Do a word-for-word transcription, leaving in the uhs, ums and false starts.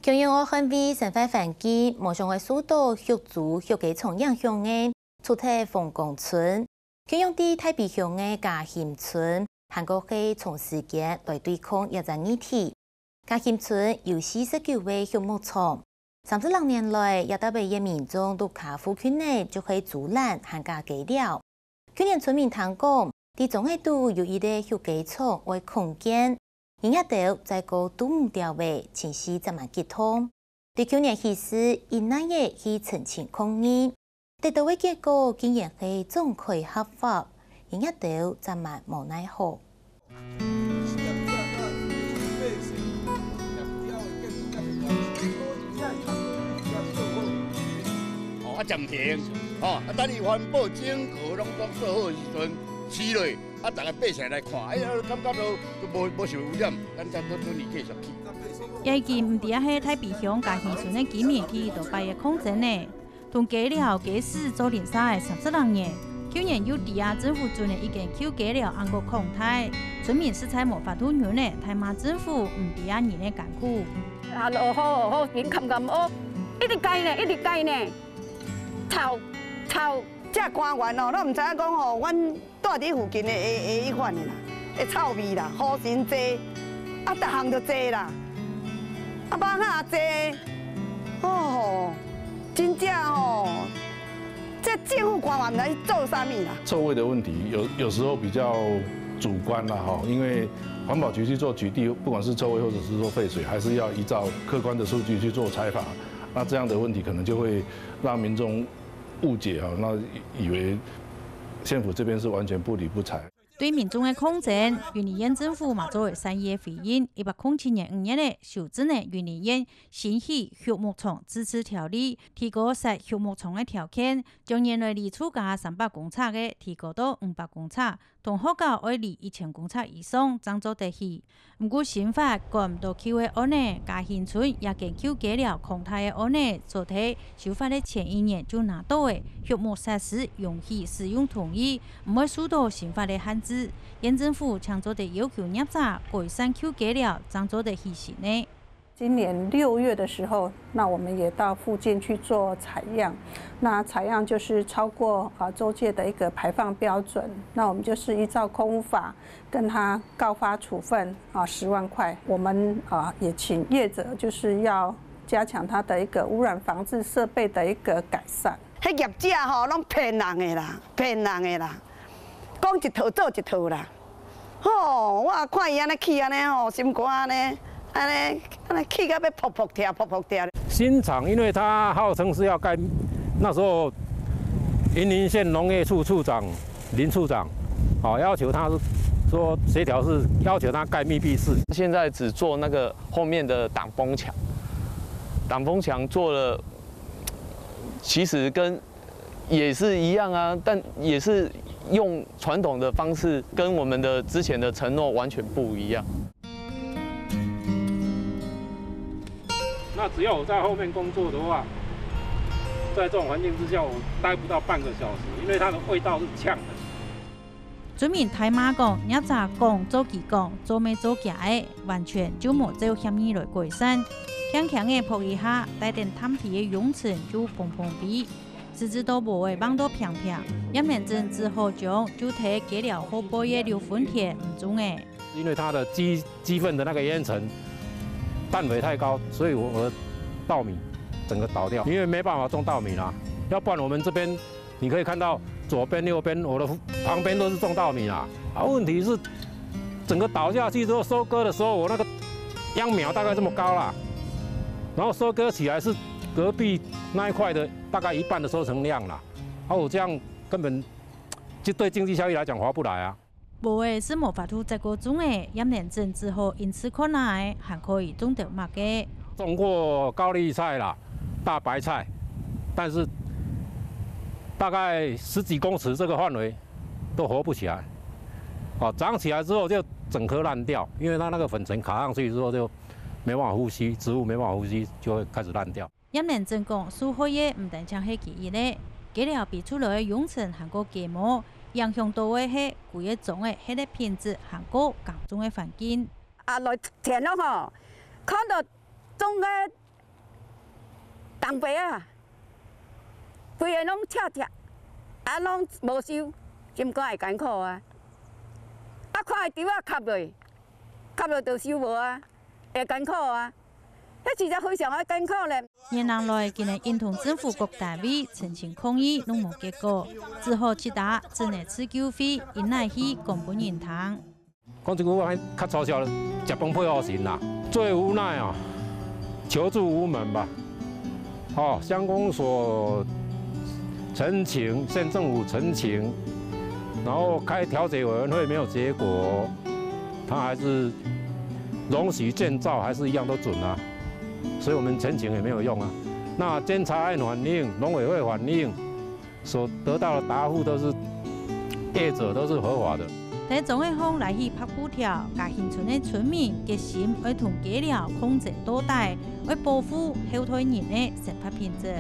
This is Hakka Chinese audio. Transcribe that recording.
共樣愛捍衛生態環境，無想愛受到畜豬、畜雞場影響个，除忒鳳岡村，共樣在大埤鄉个嘉興村，還過係長時間來對抗這隻議題。嘉興村有四十九位畜牧場，三十六年來，這搭位个民眾屋下附近呢，就係豬欄還加雞寮。 舊年村民聽講，在庄仔肚有一個畜雞場愛擴建，人這兜再過堵毋著个，情緒正蠻激動。對舊年起事，一男仔去陳情抗議，得到个結果竟然係總開合法，人這兜正蠻無奈何。 哦，啊暫停，哦，啊等伊環保整個攏總做好的時陣，起落，啊逐个百姓來看，哎呀，感覺都都無無受污染，咱才都準備繼續去。也已經毋知係大埤鄉嘉興村个居民幾多擺个抗爭呢。 同雞寮雞市做鄰舍个三十零年，舊年又知啊政府準个一間舊雞寮恁過擴大，村民實在無法度忍呢，大罵政府毋知啊人个艱苦。啊，落雨，雨緊坎坎，哦，一直蓋呢，一直蓋呢，臭臭，遮官員哦，都毋知影講吼，阮 蹛佇附近的會會一款的啦，會臭味啦，雨神濟，啊，逐項都濟啦，啊，蠓仔濟，哦，真正哦，這政府官員來做啥物啦？臭味的問題，有有時候比較主觀啦，哈，因為環保局去做取缔，不管是臭味或者是說廢水，還是要依照客觀的數據去做採訪。那這樣的問題可能就會讓民眾誤解哈，那以為縣府這邊是完全不理不睬。 對民眾个抗爭，雲林縣政府嘛做了善意个回應。一百空七年五月个，修正了雲林縣新起畜牧場自治條例，提高設畜牧場个條件，將原來離厝家三百公尺个提高到五百公尺，同學校愛離一千公尺以上，正做得起。 毋過新法趕毋到去个案例，嘉興村這間舊雞寮擴大个案例，做得修法个前一年就拿到个畜牧設施容許使用同意，毋會受到新法个限制。縣政府正做得要求業者改善舊雞寮，正做得起新个。今年六月的時候，那我們也到附近去做採樣。那採樣就是超過，啊，州界的一個排放標準，那我們就是依照空污法 跟他告發處分啊，十萬塊。我們啊也請業者就是要加強他的一個污染防治設備的一個改善。彼業者吼，攏騙人的啦，騙人的啦，講一套做一套啦。吼，我看伊按呢氣按呢吼，心肝按呢，按呢按呢氣甲欲噗噗跳，噗噗跳。新廠因為它號稱是要蓋，那時候雲林縣農業處處長 林處長，哦，要求他說協調是要求他蓋密閉式。現在只做那個後面的擋風牆，擋風牆做了，其實跟，也是一樣啊，但也是用傳統的方式，跟我們的之前的承諾完全不一樣。那只要我在後面工作的話，在這種環境之下，我待不到半個小時，因為它的味道是嗆的。 村民大罵講，業者講做佢講，做乜做厥个，完全就無照協議來改善。輕輕个撲一下，帶等探鼻个揚塵就蓬蓬飛，直直到帽仔挷到平平。葉連正只好將就在雞寮後背个六分田毋種了。因為它的雞，雞糞的那個煙塵，氮肥太高，所以我，我的稻米整個倒掉，因為沒辦法種稻米啦。要不然我們這邊 你可以看到左邊、右邊，我的旁邊都是種稻米啊。啊，問題是整個倒下去之後，收割的時候，我那個秧苗大概這麼高啦，然後收割起來是隔壁那一塊的大概一半的收成量啦。啊，我這樣根本就對經濟效益來講划不來啊。 無个係無法度再過種个，葉連正只好因此看啊个，還可以種得麼个。種過高麗菜啦、大白菜，但是大概十幾公尺這個範圍都活不起來。哦，長起來之後就整棵爛掉，因為它那個粉塵卡上去之後就沒辦法呼吸，植物沒辦法呼吸，就會開始爛掉。 葉連正講，受害个毋單淨係佢一个，雞寮飛出來个揚塵還過雞毛，影響到个係歸个庄仔歇个品質還過耕種个環境。啊，來田囉吼，看到種个紅白啊，規个攏赤赤，啊，攏無收，心肝會艱苦啊。啊，看伊稻仔磕落，磕落就收無啊，會艱苦啊。 這實在非常个艱苦咧。二年來，今年因同政府各單位陳情抗議攏無結果，只好直打真个自救會，因來去講分人聽。講一句話較粗俗，食飯配胡蠅啦，最無奈啊，求助無門吧。哦，乡公所陳情，县政府陈情，然后开调解委员会没有结果，他还是容许建造，还是一样都准啊。所以我们陈情也没有用啊。那监察院反映，农委会反映，所得到的答复都是业者都是合法的。 在中央來去白布條，嘉興村个村民決心愛同雞寮抗爭到底，愛保護後代人个生活品質。